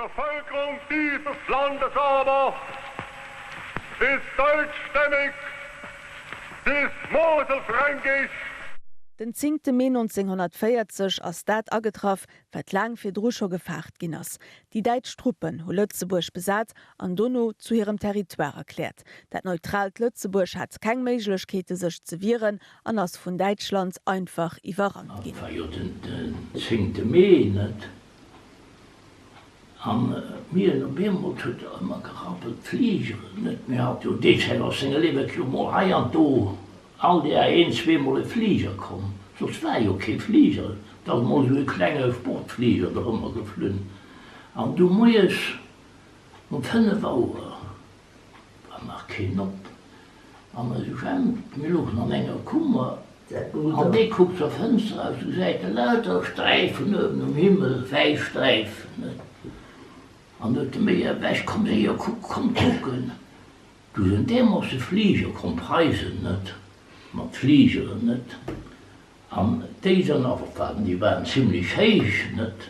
Bevölkerung dieses Landes aber ist deutschstämmig, sie ist moselfränkisch. Den zéngte Mee 1940 ass dat agetraff, wat laang virdru scho gefaart ginn ass. Déi däitsch Truppen hu Lëtzebuerg besat an dono zu hirem Territoire erkläert. Dat neutraalt Lëtzebuerg hat keng Méiglechkeete sech ze wieren an ass vun Däitschland einfach iwwerrannt ginn. Et war jo den zéngte Mee, net? A mir hunn op eemol, et huet ëmmer gerappelt, d'Fligeren, net? Mir hat jo déi Zäit ass senge Liewe jo mol hei an do all Där een, zweemol e Fliger komm, soss war jo kee Fliger, et ass mol esou e klenge Sportfliger dorëmmer geflunn. An du moies um 5 Auer war nach keen op, an eise Jemp, mir louchen an enger Kummer, an dee kuckt zur Fënster aus, du gesäit e lauter Sträifen uewen um Himmel, wäiss Sträifen, net? An du huet de Meyer ewech, Komm séier, kuck, komm kucken! Du sinn deemools de Fliger komm, Preisen, net? Mat Fligeren, net? An déi sinn awer, waren, déi waren zimlech héich, net?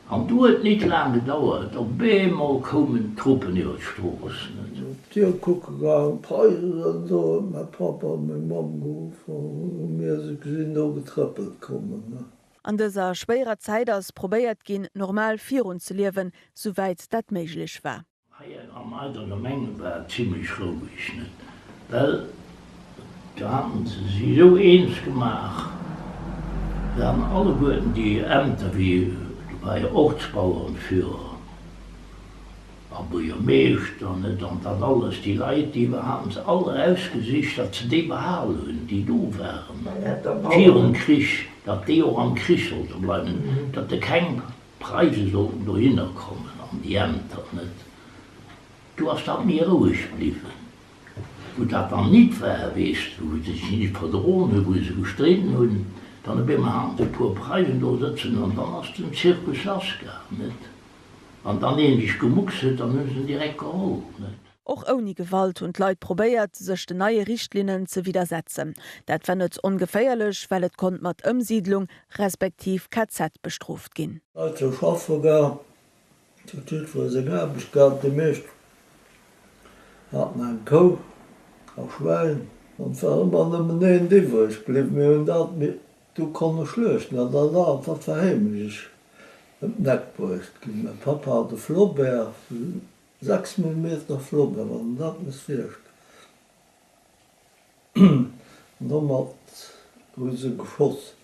An du huet nit laang gedauert, op eemol koumen d'Truppen iwwer d'Strooss, net? Op d'Dier kucke gaangen, d'Preise sinn do, huet mäi Papp a meng Mamm geruff, an hu mir se gesinn do getrëppelt kommen. An dëser schwéierer Zäit ass probéiert ginn, normal virun ze liewen, souwäit dat méiglech war. Hei an eiser Gemeng war et zimlech roueg, net well do haten se sech esou eens gemaach, se haten alleguerten déi Ämter wéi, do war jo Ortsbauernführer a Buergermeeschter, net, an dat alles, déi Leit, déi haten se all erausgesicht, datt se déi behal hunn, déi do waren virum Krich, datt déi och am Krich sollte bleiwen, datt de keng D'Preise sollten dohinner kommen an déi Ämter net. Du ass dat méi roueg bliwwen. Wou dat dann nit war, weess de, wou se sech nit verdroen hunn, wou se gestridden hunn, dann op eemol haten se e puer Preisen do sëtzen an dann ass den Zirkus lassgaang, net? Wann dann een sech gemuckst huet, dann hunn se en direkt geholl, net? Och ouni Gewalt hunn d'Leit probéiert, sech den neie Richtlinnen ze widdersetzen. Dat war net ongeféierlech, well et konnt mat Ëmsiidlung respektiv KZ bestrooft ginn. Leit sou schaffe gaang, huet jiddweree seng Aarbecht gehat. Déi meescht haten eng Kou a Schwäin. An et war ëmmer nëmmen eent iwwreg bliwwen. Mir hunn dat du konne schluechten an dat anert, dat war heemlech ëm d'Eck bruecht ginn. Mäi Papp hat e Flobert. 6 Millimeter Flobber, wann en dat muss wierkt. An domat hu se geschoss.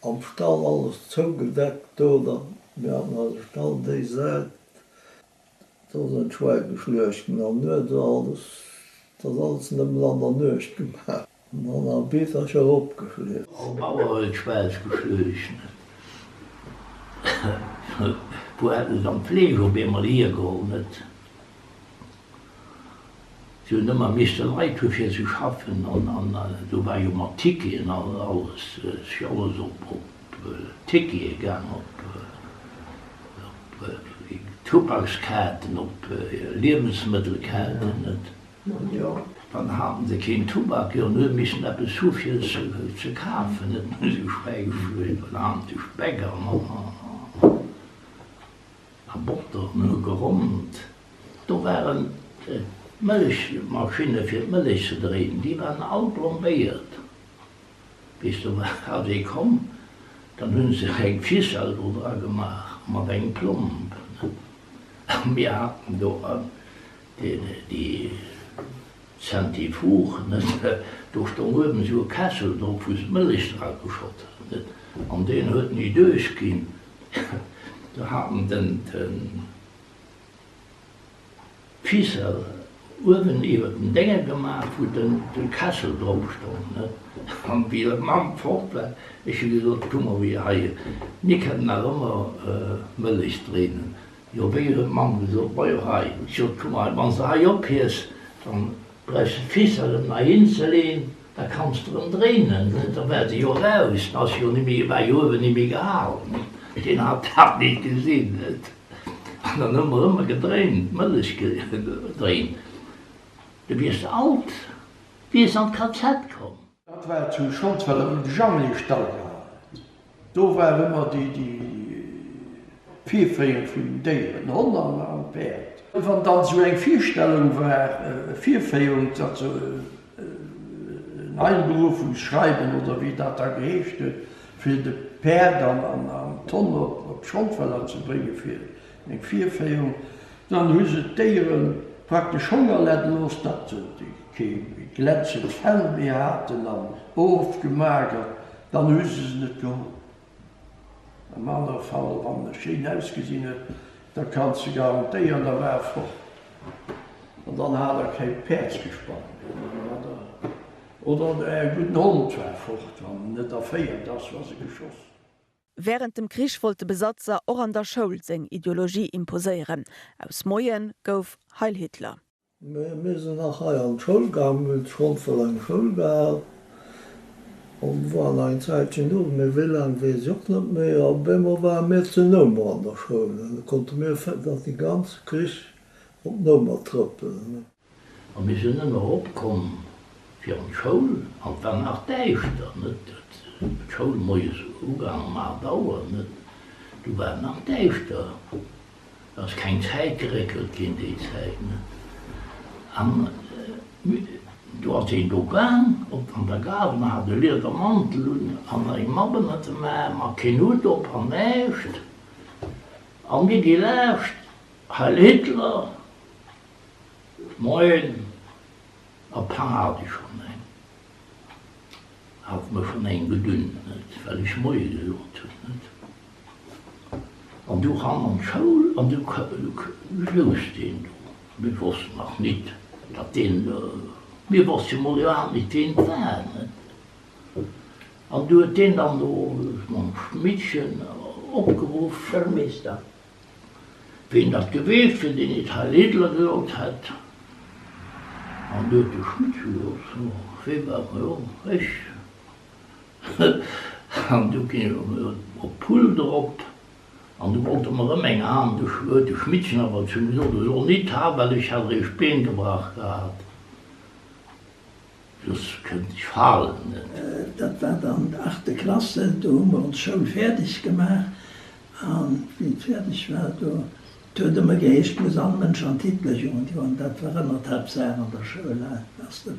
Am Stall alles zougedeckt do, da mir haten eise Stall déi Säit, do sinn d'Schwäi geschluecht ginn an nuets alles, dat ass alles nëmmen an der Nuecht gemaach. An dann a Bitercher eropgeschleeft. All Bauer huet Schwäiz geschluecht. Wou hätten se dann d'Fleesch op eemol hiergeholl, net? Si hunn ëmmer misste Leit hu fir ze schaffen an do war jo mat Ticketen alles, et ass jo alles op Tickete gaang, op Tubakskaarten, op Liewensmëttelkaarten, net? Dann haten se keen Tubak, jo, an hu missen eppes hu fir ze kafen, net nëmme sou Schwäi dann haten se Speck a Botter an hu gerommt. Do waren d'Mëllechmaschinne fir d'Mëllech ze dréinen, déi waren all plombéiert. Bis do ass ee komm, dann hunn se eng Ficelle do dra gemaach mat engem Plomb. A mir haten do déi Zentrifuge, net, do stong uewen esou e Kessel drop, wou se d'Mëllech dra geschott hunn, net, an deen huet ni duerch ginn. Do haten den d'Ficelle uewen iwwer den Dénge gemaach, wou den Kessel drop stong, net. An wéi d'Mamm fort war, ech hu gesot, Kuck mol, wéi hei, mir kënnen nach ëmmer Mëllech dréinen. Jo, wéi huet d'Mamm gesot, majo hei, sot, kuck mol, wann s de hei ophies, dann brauchs de d'Ficelle erëm nei hinzeleen, da kanns de erëm dréinen, da war se jo eraus, da ass jo nimmi, war jo uewen nimmi gehal, deen hat dat nit gesinn, net, an dann hu mer ëmmer gedréint, Mëllech gedréint, du wiers alt, wiers an d'KZ komm. Dat war zu Schonzweiler, wou de Jangli Stall gehat huet. Do war ëmmer déi, déi. Virféierung vun den Déieren, Honn an Päerd. Wann dann esou eng Virstellung war, Virféierung, datt se en Einberufungsschreiben oder wéi dat da geheescht huet, fir de Päerd an d'Honn op d'Schongfeller ze bréngen fir eng Virféierung, dann hu se d'Déiere praktesch Honger ledde looss, datt se kee glänzend Fell méi haten an ofgemagert, dann hu se se net geholl. Am anere Fall, wann e schéin ausgesinn huet, da kanns de garantéieren, da war e fort. An dann hat der keng Päerdsgespann méi. Oder äre gudden Hond war fort, wann en net erféiert ass, wa se geschoss. Wärend dem Krich wollt de Besatzer och an der Schoul seng Ideologie imposéieren. Aus Moien gouf Heil Hitler. Mir sinn nach hei an d'Schoul gaang, mir hunn zu Schonfel eng Schoul gehat an war nach eng Zäitchen do, mee wéi laang weess ech och net méi. A op eemol ware mir zu Noumer an der Schoul an du konnte mir dann de ganze Krich op Noumer trëppelen. A mir sinn ëmmer eropkomm fir an d'Schoul an et war nach däischter, net? D'Schoul moies ugaang um 8 Auer, net? Du war et nach däischter. Et ass keng Zäit geréckelt ginn déi Zäit, net? An do ass een do gaang op an der Gare an hat e Liedermantel un an eng Mapp ënnert dem Aarm a keen Hutt op an näischt. A mir gi laascht, Heil Hitler! Moien! A pang hat ech schonn eng. Hat mer schonn eng gedunn, net? Well ech Moie gesot hunn, net? An du ran an d'Schoul an du souz deen do. Mir wossten nach nit, datt deen, mir wosste mol iwwerhaapt nit, ween et war, net? An du huet deen dann do mam Schmittchen opgeruff. Schoulmeeschter. Ween dat geweecht wier, deen nit Heil Hitler gesot hätt. An du huet de Schmittchen gesot, So, wee war? Jo, ech. An du ginn ech op d'Pult erop an du wollt e mer erëm eng han. Du huet de Schmittchen awer zu mir gesot, e soll nit ha well ech hätt eréischt d'Been gebrach gehat, soss kënnt ech falen net. Dat war dann d'achte Klasse, do hu mer ons Schoul fäerdeg gemaach an wéi et fäerdeg war, do Et huet ëmmer geheescht, muss all Mënsch an d'Hitlerjugend goen. Dat war ëmmer d'Haaptsaach an der Schoul. Ass de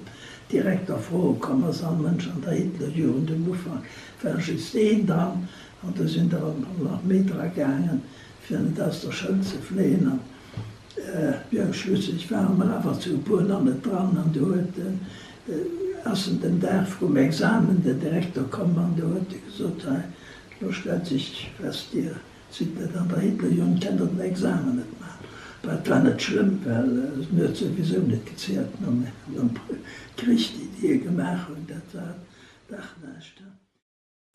Direkter froe komm, ass all Mënsch an der Hitlerjugend? Um Ufank war just een dran, an du sinn der nach méi dra gaangen, fir net aus der Schoul ze fléien. An jo, schlussendlech ware mer awer zu e puer nach net dran. An du huet den, ass en den Dag vrum Examen den Direkter komm an du huet e gesot, hei, lo stellt sech fest, Dir Sidd net an der Hitlerjugend, kennt der den Examen net maachen. Dat war net schlëmm, well en huet souwisou net gezielt nom Krich, déi déi gemaach hunn, dat war dach näischt.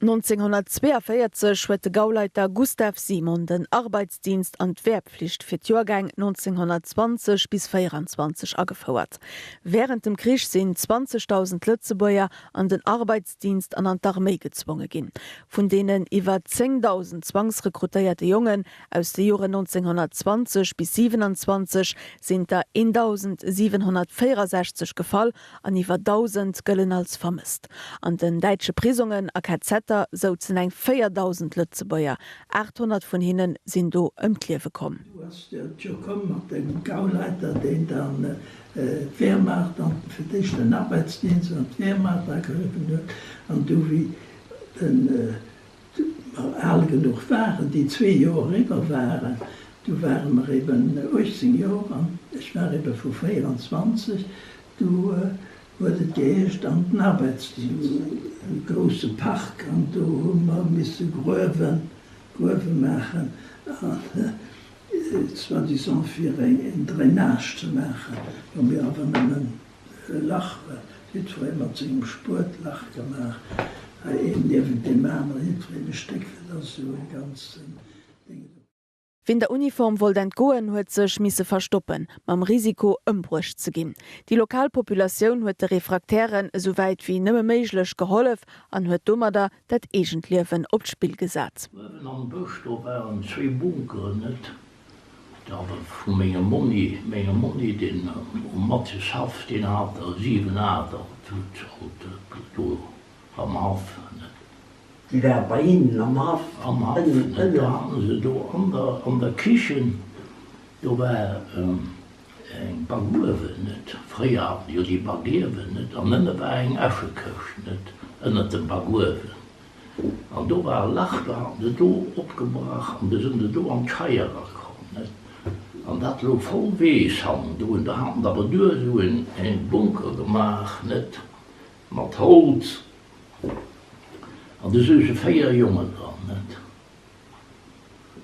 1942 huet de Gauleiter Gustav Simon den Arbeitsdienst an d'Wehrpflicht fir d'Joergäng 1920 bis 24 agefouert. Wärend dem Krich sinn 20.000 Lëtzebuerger an den Arbeitsdienst an an d'Arméi gezwonge ginn. Vun deenen iwwer 10.000 zwangsrekrutéierte Jongen aus de Joren 1920 bis 27 sinn der 1.764 gefall an iwwer 1.000 gëllen als vermësst. An den däitsche Prisongen a KZer souzen eng 4.000 Lëtzebuerger, 800 vun hinne sinn do ëm d'Liewe komm. Du ass jo komm mat dengem Gauleiter, deen dann d'Wehrmacht an fir d'éischt den Arbeitsdienst an d'Wehrmacht ageruffen huet an du wéi den mer al genuch waren, déi zwee Joer eriwwer waren, du ware mer eben 18 Joer an ech war ebe vu 24, du huet et geheescht an den Arbeitsdienst. E grousse Park an do hu mer misse gruewen, Gruewe maachen an soi-disant fir een Drainage ze maachen, wa mir awer nëmmen e Lach, jiddweree mat sengem Spuet Lach gemaach, hei een niewent deem aneren, jiddwereen e Stéck, fir dass esou e ganzen Ding do. Wien der Uniform wollt entgoen, huet sech misse verstoppen, mam Risiko ëmbruecht ze ginn. Déi lokal Populatioun huet de Refraktären esou wäit wéi nëmme méiglech gehollef an huet domadder dat eegent Liewen op d'Spill gesat. Uewen am Bësch, do waren zwéi Bunkeren, net da vu mengem Monni, mengem Monni, deen um Matjeshaff, deen hat der 7, 8 alt do am Haff, net. Déi war bei hinnen am Haff. Am Haff, net? Do haten se do an der, an der Kichen, do war eng Bakuewen, net? Fréier haten se jo déi Bakiewen, net? An ënne war eng Äschekëscht, net? Ënnert dem Bakuewen. An do war e Lach, do haten se do opgebrach an du sinn se do an d'Scheier erakomm, net? An dat louch voll Weess hannen do. An do haten se awer duer esou en Bunker gemaach, net? Mat Holz. An du souze 4 Jongen dran, net?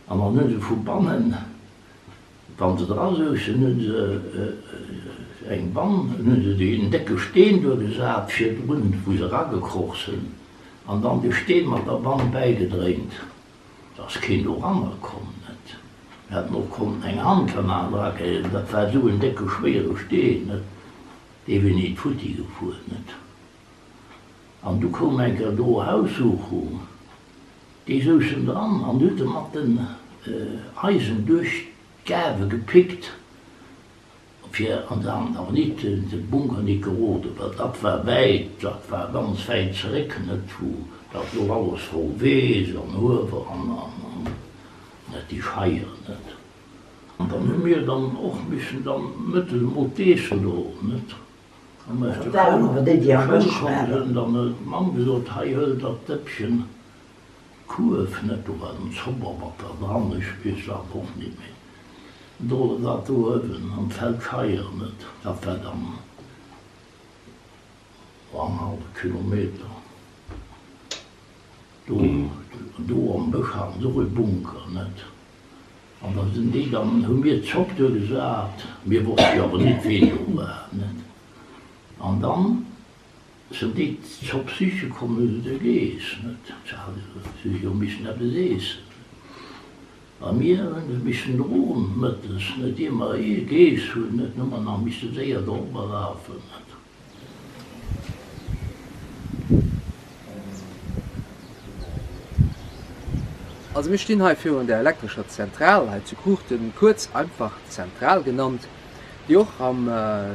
An dann hu se vu bannen, wa se dra souzen, hu se eng Bann, hunn se déi en décke Steen do gesat virdrun, wou se eragekroch sinn, an dann de Steen mat der Bann bäigedréint, dass keen doranner komm, net? Mir hätten och konnten eng Handgranat erakréien, dat war esou en décke schwéiere Steen, net? Dee wier nit futti gefuer, net? An du koum eng Kéier do Haussuchung, déi soussen dran an huet e mat den Eisen duerch d'Gaarwe gepickt, fir an se han awer nit de Bunker nit geroden, well dat war wäit, dat war ganz wäit zeréck, net wou dat louch alles voll Weess an Huewer an net déi Scheier, net. An dann hu mir dann och missen dann mëttes emol d'Eessen droen, net. An aus der Schoul komm sinn, dann huet d'Mamm gesot, hei huel dat Dëppchen Kuerf, net, do war en Zobberbatter dran, ech weess dat och nit méi, dro der dat do uewen an d'Feldscheier, net, dat war dann annerhallwe Kilometer. Do, do am Bësch haten se och e Bunker, net. An da sinn déi dann, hu mir d'Zopp do gesat, mir wosste jo awer nit ween do war, net? An dann sinn déi d'Zopp siche komm, hu se se geess, net? Se hu jo missen eppes eessen. A mir hunn se missen droen mëttes, net? Ier mer geess hunn, net, hu mer nach misse séier dorobber lafen, net? Also mir stinn hei virun der elektrescher Zentral hei zu Kruuchten, kuerz einfach Zentral genannt, déi och am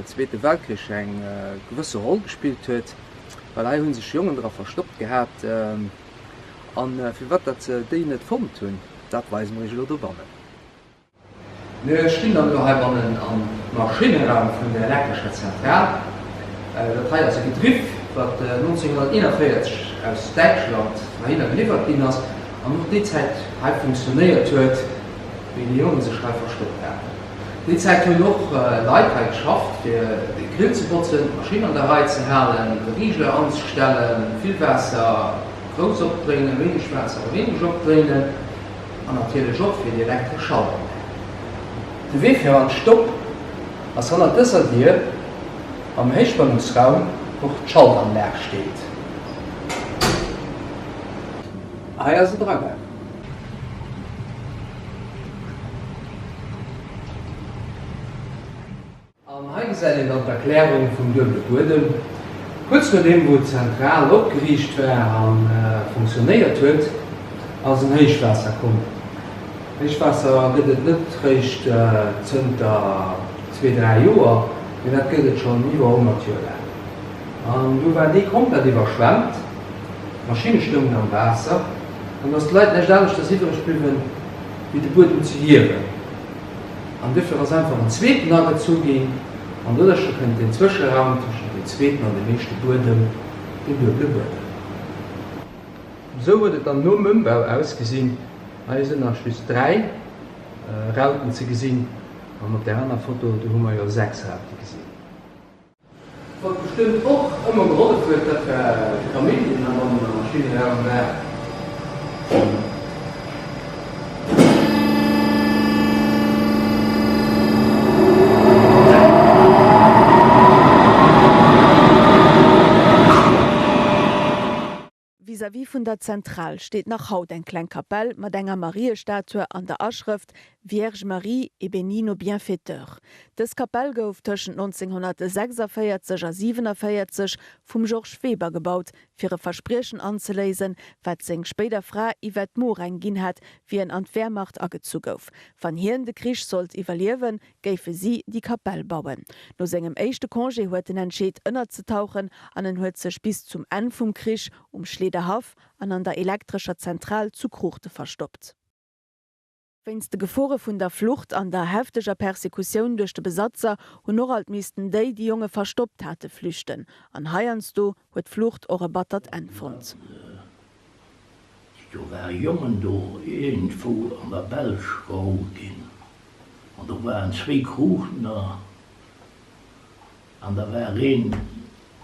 Zweete Weltkrich eng gewësse Roll gespillt huet, well hei hu sech Jongen dra verstoppt gehat. An firwat dat se déi net fonnt hunn, dat weise mer iech elo dobannen. Mir stinn dann elo heibannen am Maschinneraum vun der elektrescher Zentral. Dat hei ass e Gedriff, wat 1941 aus Däitschland heihinner geliwwert ginn ass an och déi Zäit hei funktionéiert huet, wéi déi Jongen sech hei verstoppt haten. Déi Zäit hunn och Leit hei geschafft, fir de Grill ze botzen, d'Maschinn an der Rei ze halen, de Rigler anzestellen, vill Waasser grouss opdréinen, wéineg Waasser wéineg opdréinen. An natierlech och fir déi elektresch Schaltanlag. De Wee fir an d'Stopp ass hannert dëser Dier am Héichspannungsraum, wou och d'Schaltanlag steet. Hei ass et eragaangen. An hei gesäit een dann d'Erklärung vum duebele Buedem. Kuerz nodeem wou d'Zentral opgeriicht war a funktionéiert huet, ass en Héichwaasser komm. Héichwaasser gëtt et net réischt zënter zwee, dräi Joer, mee dat gëtt et schonn iwwer 100 Joer laang. An du war déi komplett iwwerschwemmt, d'Maschinne stoungen am Waasser an du ass de Leit näischt aneschters iwwereg bliwwen, wéi de Buedem ze hiewen. An duerfir ass einfach en zweeten agezu ginn an doduercher kënnt deen Zwëscheraum tëschent dem zweeten an dem éischte Buedem, deen duebele Buedem. Esou huet et dann nom Ëmbau ausgesinn. Hei sinn nach just 3 Rauten ze gesinn an op där aner Foto, do hu mer jo 6 Raute gesinn. Wat bestëmmt och ëmmer gehollef huet, dat war de Kaméidi, deen heibannen am Maschinenraum war. Vis-à-vis vun der Zentral steet nach haut eng kleng Kapell mat enger Mariestatue an der Aschrëft Vierge Marie et bénis nos bienfaiteurs. Dës Kapell gouf tëschent 1946 a 47 vum Georges Weber gebaut, fir e Verspriechen anzeléisen, wat seng spéider Fra Yvette Moreng ginn hat, wéi en an d'Wehrmacht agezu gouf. Wann hien de Krich sollt iwwerliewen, géife si déi Kapell bauen. No sengem éischte Congé huet en entscheet ënnerzetauchen an en huet sech bis zum Enn vum Krich um Schleederhaff. gegraff an an der elektrescher Zentral zu Kruuchte verstoppt. Wéinst de Gefore vun der Flucht an der hefteger Persekutioun duerch de Besatzer hunn och alt missten déi, déi Jonge verstoppt hate flüchten. An heiansdo huet d'Flucht och e battert Enn fonnt. Do ware Jongen do iergendwou an der Belsch geholl ginn an do waren zwéi Kruuchtener an da war een,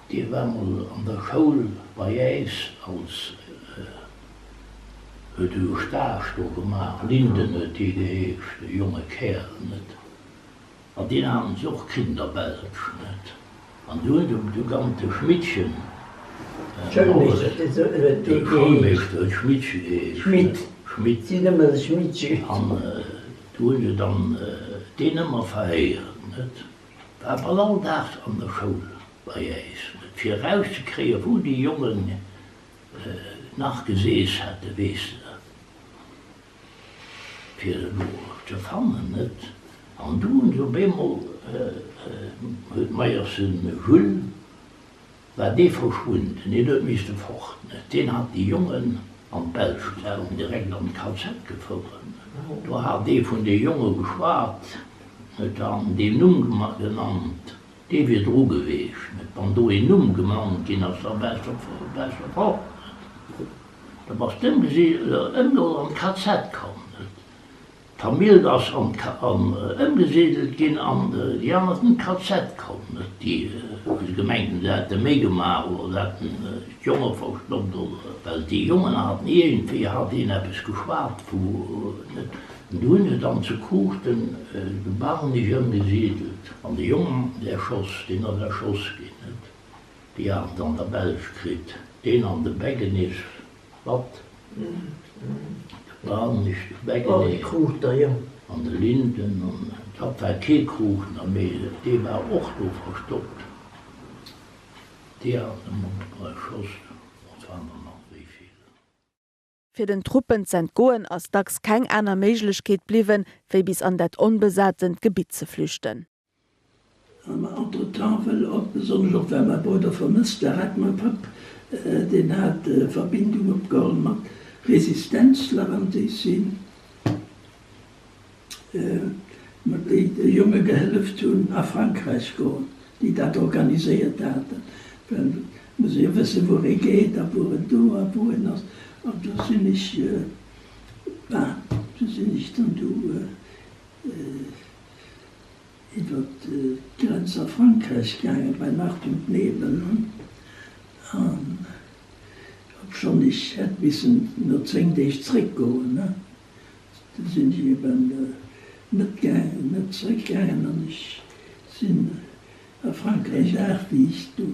dee war mol an der Schoul bei äis als, huet e Stage do gemaach, Linden huet dee geheescht, e jonge Kärel, net? An deen haten se och kritt an der Belsch, net? An du hunn se du gannt de Schmidtchen, dee Schoulmeeschter huet Schmidtche geheescht, net? Schmidt. An du hunn se dann deen ëmmer verhéiert, net? War bal all Dag an der Schoul bei äis, net? Fir erauszekréien, wou déi Jongen nach geseess hätten, weess de. Fir se do ze fannen, net? An du hunn se op eemol, huet Meyersen Jules, war dee verschwunden, deen huet misste fort, net? Deen hat déi Jongen an d'Belsch, se haten direkt an d'KZ gefouert, net? Do hat ee vun de Jonge geschwat, net? Da haten deen Numm genannt, dee wier dru geweecht, net? Wann do een Numm genannt ginn ass, da waars de fort, net? Da bass de ëmgeholl an d'KZ komm. D'Famill ass an ëmgesidelt ginn an déi aner sinn an d'KZ komm. Déi hu se gemengt hunn, se hätte méi gemaach oder se hätten d'Jonge verstoppt oder well déi Jongen haten iergendwéi hat een eppes geschwat vu net. An du hunn se dann zu Kruuchten de Barnich ëmgesidelt an de Jong dee erschoss, deen ass erschoss ginn. Déi haten se an der Belsch kritt. Deen an de Beggenis, wat? De Barnich, de Beggenis an de Linden. An dat war kee Kruuchner, mee dee war och do verstoppt. Déi haten se mol erschoss. Et waren der nach wéi vill. Fir den Truppen z'entgoen ass dacks keng aner Méiglechkeet bliwwen, wéi bis an dat onbesatent Gebitt ze flüchten. Mä entretemps, wëll och, besonnesch och well mäi Brudder vermësst war, hat mäi Papp, deen hat Verbindung opgeholl mat Resistenzler an déi sinn, mat déi de Jonge gehëlleft hunn a Frankräich goen, déi dat organiséiert haten, well et muss ee jo wëssen, wou ee geet a wou en do a wou en ass. An do sinn ech, ben, do sinn ech dann du iwwer d'Grenz a Frankräich gaangen, bei Nacht und Nebel, an obschonn ech hätt missen no 10 Deeg zréckgoen, du sinn ech eben net gaangen, net zréckgaangen an ech sinn a Frankräich. Een Dag, wéi ech du,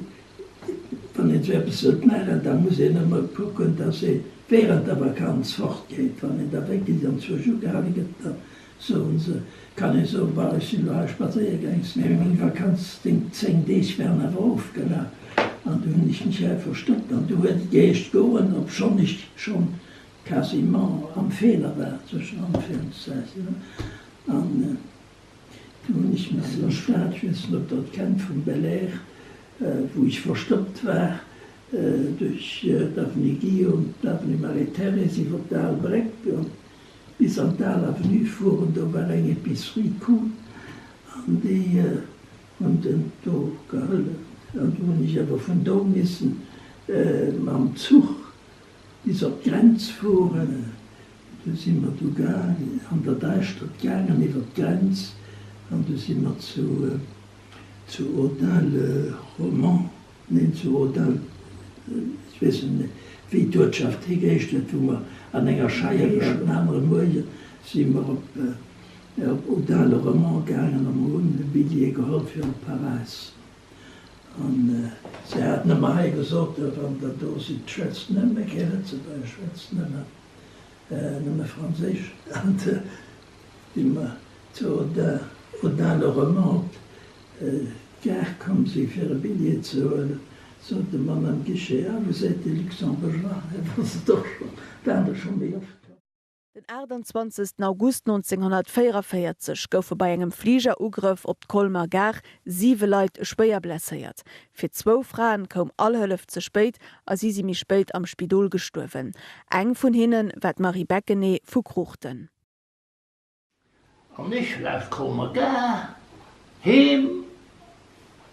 wann een esou eppes wëllt maachen, da muss een ëmmer kucken, dass ee während der Vakanz fortgeet. Wann een da wéckelt an zwousch ugehale gëtt, da Soen se, kann ee soen, bah, ech sinn elo hei spadséiere gaang, mee meng Vakanz, déng 10 Deeg waren awer ofgelaf an du hunn ech mech hei verstoppt an du huet et geheescht goen, obschonn ech schonn quasiment am Feeler war, zwëschen Anführungszeichen, an du hunn ech missen an d'Stad, ech weess net, ob Der et kennt, vum Belair, wou ech verstoppt war, duerch d'Avenue Guillaume, d'Avenue Marie-Thérèse, iwwer d'Al Bréck. Bis an d'Al Avenue fueren, do war eng Epicerie Kuhn an déi hunn den do gehëllef. An du hunn ech awer vun do missen mam Zuch bis op d'Grenz fueren. Du si mer du an der Däischtert gaangen iwwer d'Grenz an du si mer zu zu Audun-le-Roman Neen, zu Audun, ech weess net méi, wéi d'Uertschaft geheescht huet, wou mer an enger Scheier geschlof. En anere Muerge si mer op Audun-le-Roman gaangen a mer hunn e Billjee geholl fir op Paräis. An se haten ëmmer hei gesot, Wann Der do sidd, schwätzt nëmme kee Lëtzebuergesch, schwätzt nëmme, nëmme Franséisch. An du si mer zu Audun, Audun-le-Roman op D'Gare koum si fir e Billjee ze huelen, sot de Mann am Guichet, Ah, vous êtes des Luxembourgeois? Hie wosst et och schonn, war der scho méi oft komm. Den 28 August 1944 goufe bei engem Fligerugrëff op d'Colmer Gare siwe Leit schwéier blesséiert. Fir zwou Fraen koum all Hëllef ze spéit a si si méi spéit am Spidol gestuerwen. Eng vun hinne war d'Marie Beckené vu Kruuchten. An ech aus Colmer Gare heem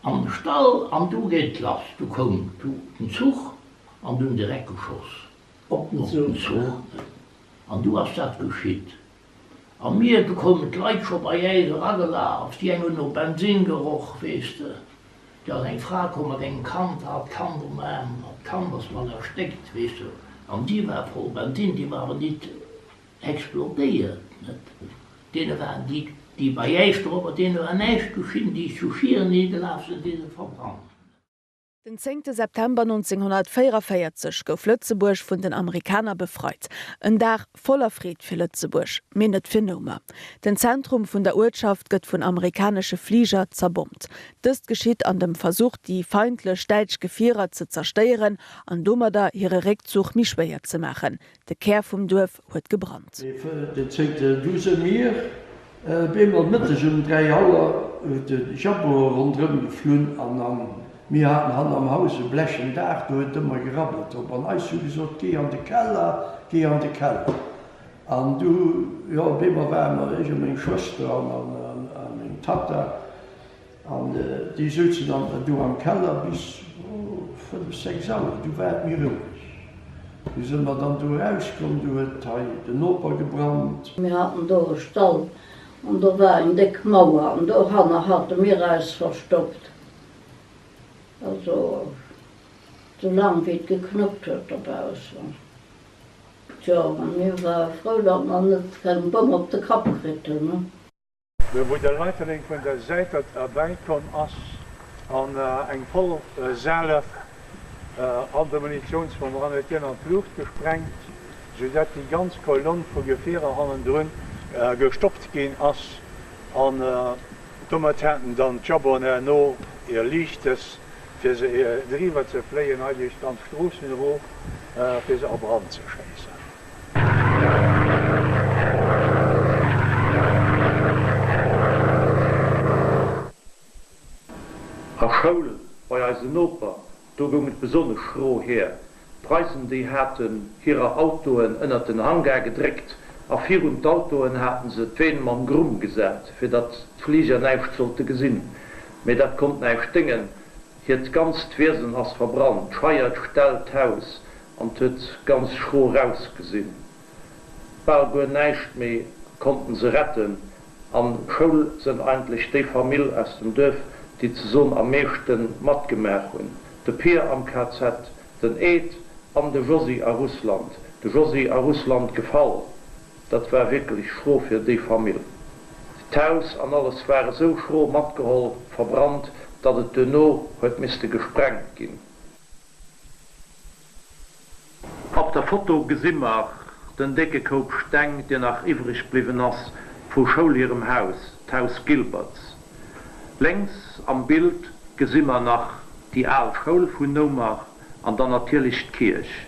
an de Stall an du geet et lass. Du koum den Zuch an du hunn direkt geschoss op den Zuch an du ass dat geschitt. A mir, du koumen d'Leit scho bei äis eragelaf, déi eng hunn no Bensin geroch, weess de. Du ass eng Fra komm mat engem Kand, hat d'Kand um Aarm an d'Kand ass mat erstéckt, weess de. An déi war voll Bensin, déi war awer nit Explodéiert net. Deene waren déi, déi bei äis drop, deene war näischt geschinn, déi zu Schieren higelaf sinn, déi se verbrannt. Den zéngte September 1944 gouf Lëtzebuerg vun den Amerikaner befreit. En Dag voller Freed fir Lëtzebuerg, mee net fir Noumer. Den Zentrum vun der Uertschaft gëtt vun amerikanesche Fliger zerbommt. Dëst geschitt an dem Versuch déi feindlech däitsch Gefierer ze zerstéieren an domadder hire Réckzuch méi schwéier ze maachen. De Kär vum Duerf huet gebrannt. Den zéngte du se mir. Bemol mëtteg um 3 Auer huet de Jabbo ronderëm geflunn an an mir haten hanner am Haus e blechen Daach, do huet et ëmmer gerabbelt drop an eis hu gesot, Géi an de Keller, géi an de Keller. An du, jo, op eemol ware mer, ech a meng Schwëster an a meng Tatta, An déi souzen dann do am Keller bis 5, 6 Auer. Du war et méi roueg. Du si mer dann do erauskomm, du huet hei den Noper gebrannt. Mir haten do e Stall an do war eng déck Mauer an dohanner hate mir eis verstoppt. Also sou laang wéi et geknuppt huet dobaussen. Tjo, a mir ware frou, datt mer net keng Bomm op de Kapp kritt hunn. Wou de Leiterling vun der Säitert erbäi komm ass an eng voll Salef an de Munitionswon eran huet hien an d'Luucht gesprengt, sou dat déi ganz Kolonn vu Gefierer hannendrun gestoppt ginn ass an domat haten dann d'Jaboen herno ihr Liichtes fir se driwwer ze fléien hei duerch d'ganz Stroossen erof fir se a Brand ze schéissen. A Schoul bei eisen Noper, do goung et besonnesch schro hier. D'Preisen, déi haten hirer Autoen ënnert den Hangar gedréckt a virun d'Autoen haten se d'Ween mam Grumm gesat, fir datt d'Fliger näischt sollte gesinn. Mee dat konnt näischt déngen, hiert ganzt Wiesen ass verbrannt, d'Scheier, d'Ställ, d'Haus. An 't huet ganz schro rausgesinn. Bal guer näischt méi konnten se retten. An Schoul sënn eigentlech déi Famill aus dem Duerf, déi ze soen am meeschten matgemaach hunn. De Pir am KZ, den Ed an de Josy a Russland. De Josy a Russland gefall, dat war wierklech schro fir déi Famill. D'Haus an alles war esou schro matgeholl, verbrannt, datt et duerno huet misste gesprengt ginn. Op der Foto gesi mer den décke Koup Steng, deen nach iwwreg bliwwen ass vu Schoul hirem Haus, d'Haus Gilbertz. Lénks am Bild gesi mer nach déi al Schoul vun Noumer an dann natierlech d'Kierch.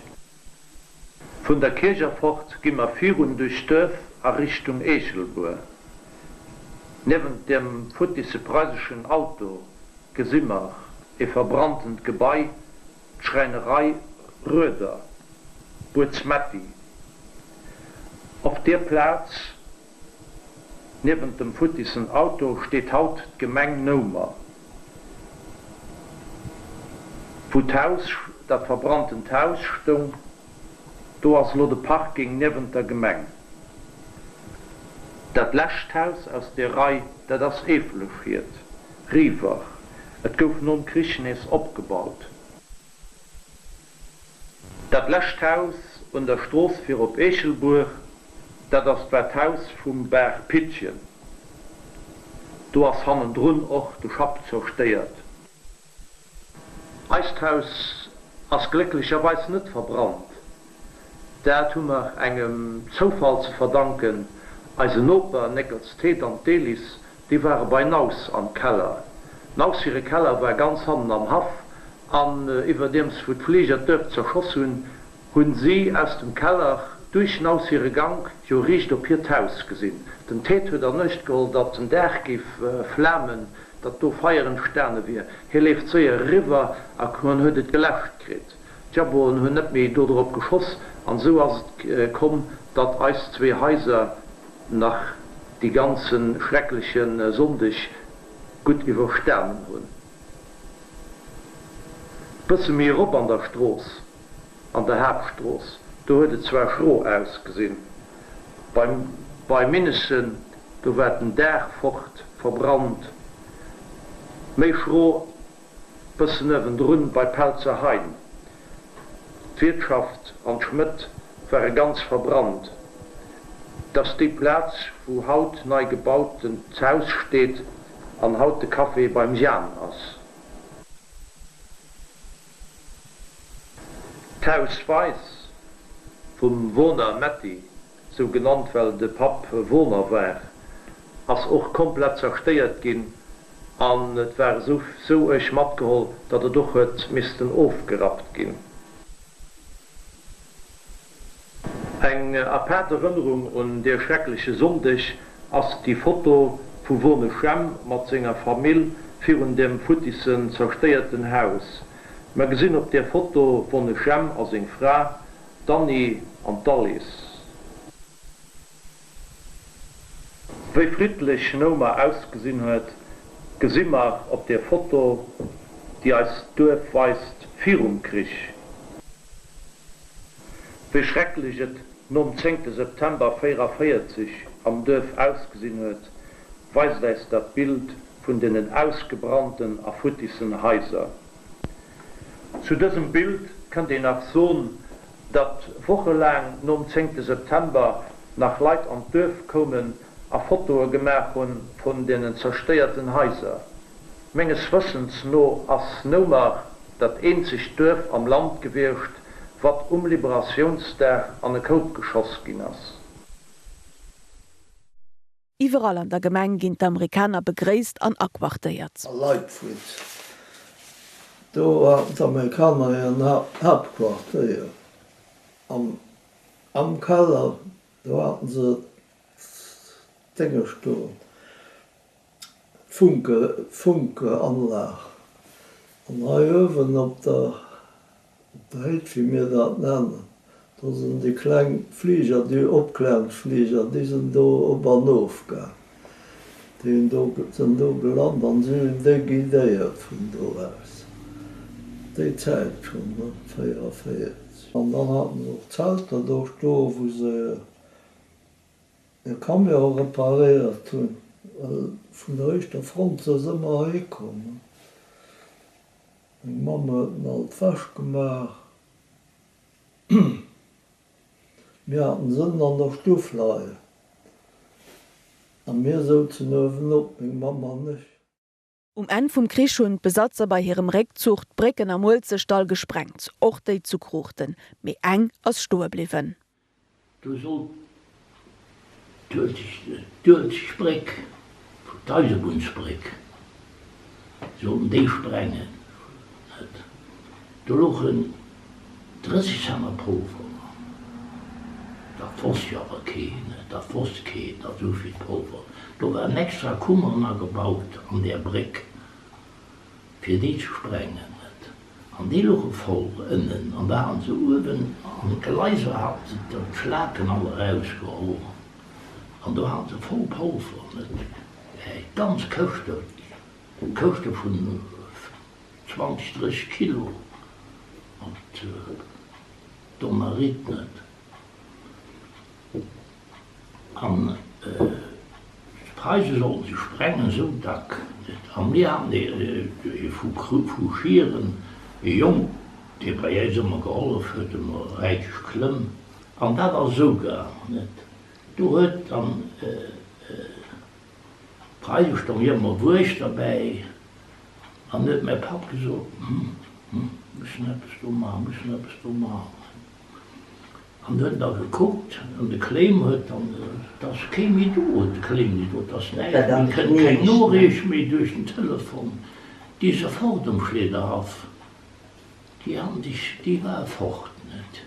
Vun der Kierch erfort gi mer virun duerch d'Duerf a Richtung Eechelbuer. Niewent dem futtisse preiseschen Auto gesi mer e verbranntend Gebai, d'Schräinerei Roeder, Buerz Metty. Op deer Plaz Niewent dem futtissen Auto steet haut d'Gemeng Noumer, wou d'Haus, dat verbranntend Haus stoung. Do ass elo de Parking niewent der Gemeng. Dat lescht Haus aus deer Rei, dat ass Eefeleschhiert, Riwer. Et gouf nom Krich nees opgebaut. Dat lescht Haus un der Strooss fir op Eechelbuer, dat ass war d'Haus vum Baach Pittchen. Do ass hannendrun och de Schapp zerstéiert. Eist Haus ass glécklecherweis net verbrannt. Dat hu mer engem Zoufall ze verdanken, Eisen Noper Néckels Théid an d'Elis, déi ware bei Naus am Keller. Naus hire Keller war ganz hannen am Haff An iwwerdeems wou d'Fliger d'Duerf zerschoss hunn, hunn si aus dem Keller. Duerchnaus hire Gank jo riicht op hiert Haus gesinn. Den Ted huet an Uecht geholl, datt den Daach géif flamen, datt do Feier entstane wier. Hie leeft séier eriwwer a huet et geläscht kritt. D'Jaboen hunn net méi dodrop geschoss an esou ass et komm, datt eis zwee Haiser nach dee ganze schreckleche Sonndeg gutt iwwerstanen hunn. Bësse méi erop an der Strooss An der Haaptstrooss, do huet et zwar schro ausgesinn. Beim bei Minnessen, do war den Daach fort, verbrannt. Méi schro bëssen uewendrun bei Pelzer Hein. D'Wiertschaft an d'Schmëdd ware ganz verbrannt. 't ass déi Plaz, wou haut nei gebautent Haus steet an haut de Café beim Jahn ass. D'Haus Weis vum Woner Metty, sou genannt well de Papp Woner war, ass och komplett zerstéiert ginn an et war esou sou uerg matgeholl, datt et och huet missten ofgerappt ginn. Eng apaart Erënnerung un dee schreckleche Sonndeg ass déi Foto vu Wonesch Jemp mat senger Famill virun dem futtissen, zerstéierten Haus. Mer gesinn op där Foto Wonesch Jemp a seng Fra, d'Anny an d'Alice. Wéi friddlech Noumer ausgesinn huet, gesi mer op der Foto, déi eis d'Duerf weist virum Krich. Wéi schrecklech et nom zéngte September 44 am Duerf ausgesinn huet, weist äis dat Bild vun deenen ausgebrannten a futtissen Haiser. Zu dësem Bild kënnt een nach son, datt wochelaang nom zéngte September nach Leit an d'Duerf koumen a Fotoe gemaach hunn vun deenen zerstéierten Haiser. Menges Wëssens no ass Noumer dat eenzegt Duerf am Land gewiescht, wat um Liberatiounsdag an e Koup geschoss ginn ass. Iwwerall an der Gemeng ginn d'Amerikaner begréisst an aquartéiert. A Leipfried, do haten d'Amerikaner hiren Haaptquartéier. An am Keller, do haten se d'Dénge stoen, d'Funke, Funkeanlag. An hei uewen op der Op der Héicht, wéi mir dat nennen, do sinn déi kleng Fliger, déi Opklärungsfliger, déi sinn do op an of gaang. Déi hunn do, sinn do gelant an si hunn déi guidéiert vun do aus. Déi Zäit schonn, ne, 44. An dann haten se och Zelter do stoen, wou se hir Camione reparéiert hunn, well vun der éischter Front si se ëmmer heihi komm, ne. Meng Mamm huet en all d'Wäsch gemaach. Mir haten se ënnen an der Stuff leien a mir souzen uewen op, meng Mamm an ech. Um Enn vum Krich hunn d'Besatzer bei hirem Réckzuch d'Brécken am Uelzechtdall gesprengt, och déi zu Kruuchten, mee eng ass stoe bliwwen. Do sollt d'Uelzechtbréck, d'Eisebunnsbréck, sollten déi sprengen. Do louchen 30 Zenner Polver dran. Dat wosst jo awer keen, dat wosst keen, datt esou vill Polver. Do waren extra Kummeren agebaut an där Bréck, fir déi ze sprengen. An déi louche voll ënnen an da han se uewen an de Gleiser haten se d'Schlaken all erausgeholl an do haten se voll Polver, net ganz Këschte, Këschte vun 20, 30 Kilo mat Domarit, net. An d'Preise sollten se sprengen, esou dack net. A mir haten ee vu Schieren, e Jong, dee bei äis ëmmer gehollef huet, de Räitesch Klëmm. An dat ass esou gaangen, net. Do huet dann d'Preise stong ëmmer Wuecht derbäi an huet mäi Papp gesot, Hm, hm, mussen eppes do maachen, mussen eppes do maachen. An huet da gekuckt, an de Clem huet dann, Et ass kee méi do, huet de Clem gesot, et ass näischt méi, kënnt keng Noriicht méi duerch den Telefon. Déi se fort um Schleederhaff, déi han sech, déi ware fort, net?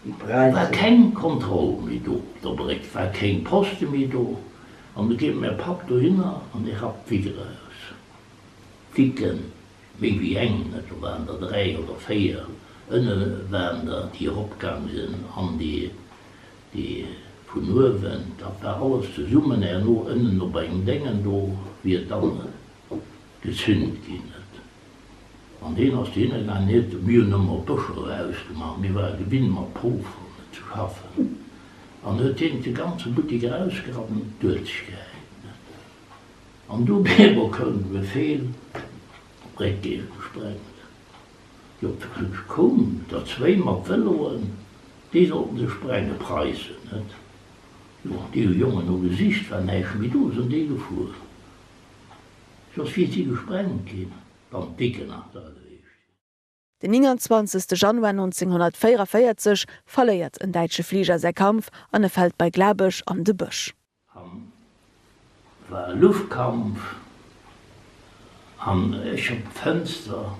War keng Kontroll méi do op der Bréck, war kéng Poste méi do. An du geet mäi Papp dohinner an dee rappt d'Wick eraus. D'Wicken, méi wéi eng, net, do waren der 3 oder 4, ënne waren der, déi eropgaang sinn an déi, déi vun uewen, dat war alles zesummen. Herno ënnen op engem Déngen do wier dann gezünt ginn, net. An deen ass dohinner gaangen, huet, mir hunn ëmmer Bëscher erausgemaach, mir ware gewinnt mat Poferen ze schaffen, an huet hien de ganze Buttek erausgerappt an d'Uelzecht gehäit, net. An du op eemol koum de Befehl, d'Bréck géif gesprengt. Jo, et koum der zwéi mat Vëloen, déi sollten se sprengen, Preisen, net. Jo, déi hu Jongen no gesicht, war näischt méi do, sinn déi gefuer. Soss wier si gesprengt ginn, wann d'Dicken nach dra gewiescht wieren. Den 29. Januar 1944 verléiert en däitsche Fliger säi Kampf an e fält bei Glabech an de Bësch. An war e Luftkampf an ech op d'Fënster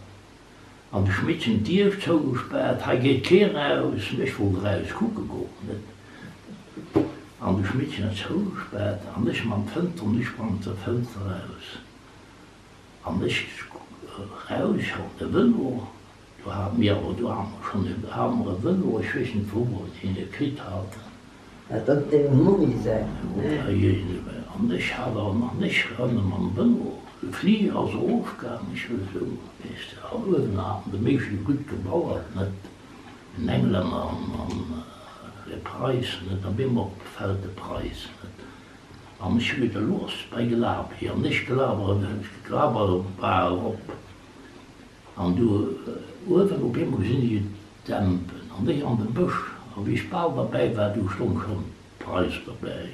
an de Schmittchen d'Dier zougespaart, hei geet kee raus, ech wollt eraus kucke goen, net? An de Schmittchen hat zougespaart an ech mam Fënster an ech sprangen zur Fënster raus an ech raus op de Vëlo, do hate mir awer do hate mer schonn e anere Vëlo, ech weess net wou mer deen kritt haten. Dat ass dengem Monni säin. An ech hat awer nach nech rënne mam Vëlo. De Fliger ass erofgaang, ech hu esou, weess de, an uewen haten de meeschten gutt gebauert, net den Englänner an de Preis, net, op eemol fält de Preis, net, an ech hu geduet, elo ass et bei Gelabi, an ech gelaber, gelaber war erop. An do uewen op eemol gesinn ech et dämpen, an ech an dem Bësch, a wéi ech bal derbäi war, du stong schonn d'Preis derbäi,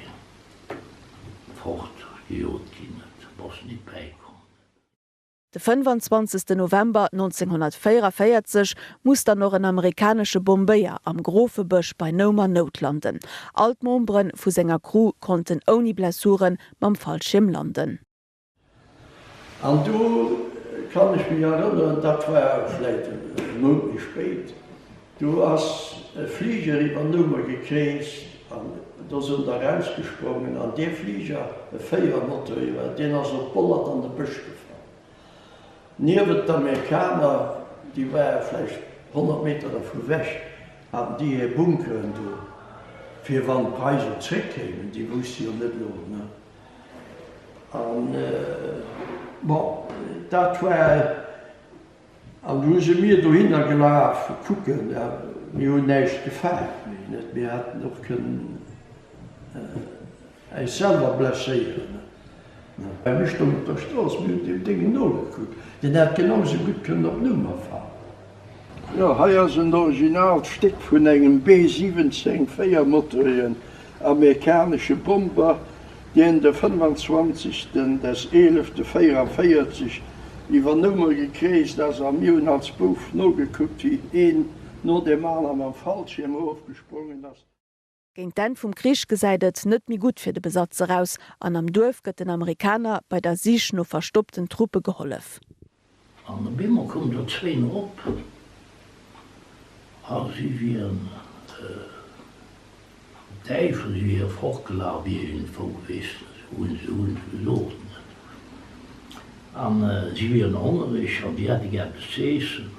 fort gejot ginn, et bass nit bäikomm. De 25. November 1944 muss dann och en amerikanesche Bombéier am Grofebësch bei Noumer noutlanden. All d'Membere vu senger Crew konnten ouni Blessuren mam Fallschierm landen. An do kann ech mech erënneren, dat war vläit e Mount méi spéit, do ass e Fliger iwwer Noumer gekreest an do sinn der erausgesprongen an dee Fliger, e Véierermotor, deen ass op Bollert an de Bësch gefall. Niewent d'Amerikaner, déi ware vläicht 100 Meter dervu wech, haten déi hir Bunkeren do, fir wann d'Preise zréckkéimen, déi wousste jo net elo, ne. An, bon, dat war, an du si mir dohinner gelaf kucken, mir hunn näischt gefaart méi, net, mir hätten och kënnen äis selwer blesséieren. Mir stoungen op der Strooss, mir hunn deem Déngen nogekuckt, deen hätt genau esou gutt kënnen op Noumer falen. Jo, hei ass en originaalt Stéck vun engem B 17 véiermotoregen amerikanesche Bomber, deen de 25 des 11 44 iwwer Noumer gekreest ass a mir hunn als Bouf nogekuckt wéi een no deem aner mam Fallschierm erofgesprongen ass. Géint d'Enn vum Krich gesäit et net méi gutt fir de Besatzer aus an am Duerf gëtt den Amerikaner bei der Sich no verstoppten Truppe gehollef. An op eemol koumen der zwéin erop a si wieren Däiwel, si wiere fortgelaf iergendwou, weess de, sou hunn se hunn se gesot, net? An si wieren hongereg an si hätte gär eppes z'eessen.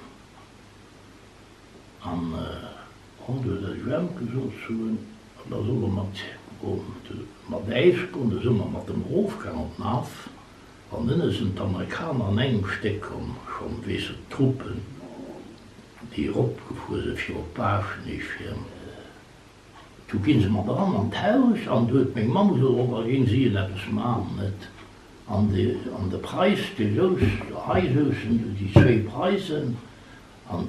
An Hond huet eis Jemp gesot ze hunn, an da solle mer mat äis goen. Du si mer mat em erofgaang op den Haff, an ënne sinn d'Amerikaner an engem Stéck komm, schonn, weess de, d'Truppen, déi eropgefuer sinn fir op Baaschtnech, fir. Du ginn se mat eran an d'Haus, an du huet meng Mamm gesot, oh, da géing si en eppes man, net? An de Preis, dee souz, hei souzen déi zwéi Preisen, An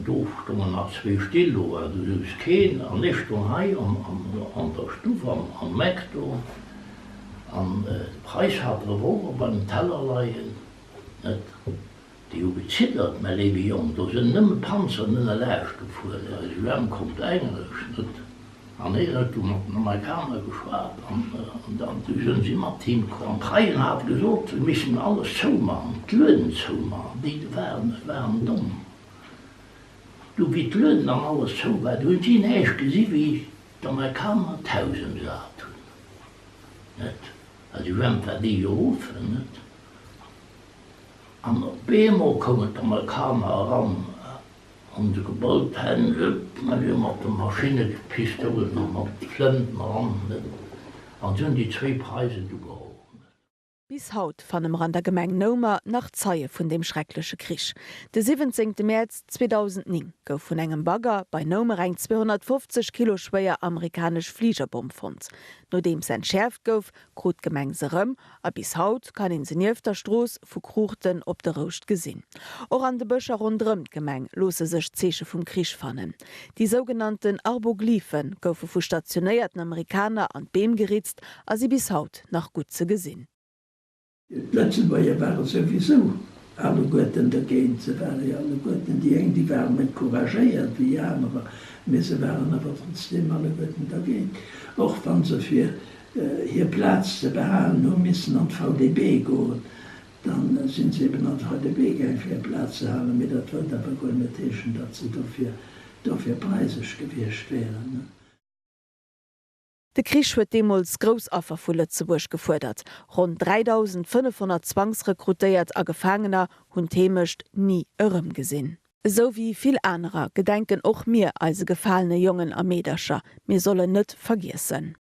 do stongen nach zwéi Still, do war du souz keen, an ech stong hei an der Stuff am Eck do, an de Preis hat e Revolver beim Teller leien, net? Déi hu geziddert, mäi léiwe Jong, do sënn nëmme Panzeren ënnerlaascht gefuer, eis UM konnt Englesch net. An hien huet du mat den Amerikaner geschwat an dann du sënn si mat him komm. An d'Preisen hate gesot, se missten alles zouman, d'Lueden zouman, déi waren, waren domm. Du wéi d'Lueden an alles zou war, du hunn si näischt gesi wéi d'Amerikaner d'Haus ëmsat hunn, net? Well déi Ramp war déi jo ofen, net? An op eemol koumen d'Amerikaner eran an se geballt Hänn, hup, an si mat de Maschinnepistoulen a mat Flënten eran, net? An si hunn déi zwéi Preisen du geholl, net? Bis haut fanne mer an der Gemeng Noumer nach Zeie vun deem schreckleche Krich. De 17 Mäerz 2009 gouf vun engem Bagger bei Noumer eng 250 Kilo schwéier amerikanesch Fligerbomm fonnt. Nodeems se entschäerft gouf, krut d'Gemeng se rëm a bis haut kann een se nieft der Strooss vu Kruuchten op de Rouscht gesinn. Och an de Bëscher ronderëm d'Gemeng loosse sech Zeeche vum Krich fannen. Déi sougenannten Arboglyphe goufe vu stationéierten Amerikaner an d'Beem geritzt a si bis haut nach gutt ze gesinn. D'Lëtzebuerger ware souwisou alleguerten dergéint. Se ware jo alleguerten, déi eng, déi ware méi couragéiert wéi anerer, mee se waren awer trotzdeem alleguerten dergéint. Och wa se fir hir Plaz ze behalen hu missen an d'VDB goen, da si se eben an d'VDB gaang fir hir Plaz ze halen, mee dat wollt awer guer net heeschen, datt se dofir dofir preisesch gewiescht wären. De Krich huet deemools grouss Affer vu Lëtzebuerg gefuerdert. Ronn 3.500 Zwangsrekrutéiert a Gefaangener hunn d'Heemecht ni erëmgesinn. Esou wéi vill anerer gedenken och mir eise gefalene Jongen a Meedercher. Mir sollen net vergiessen.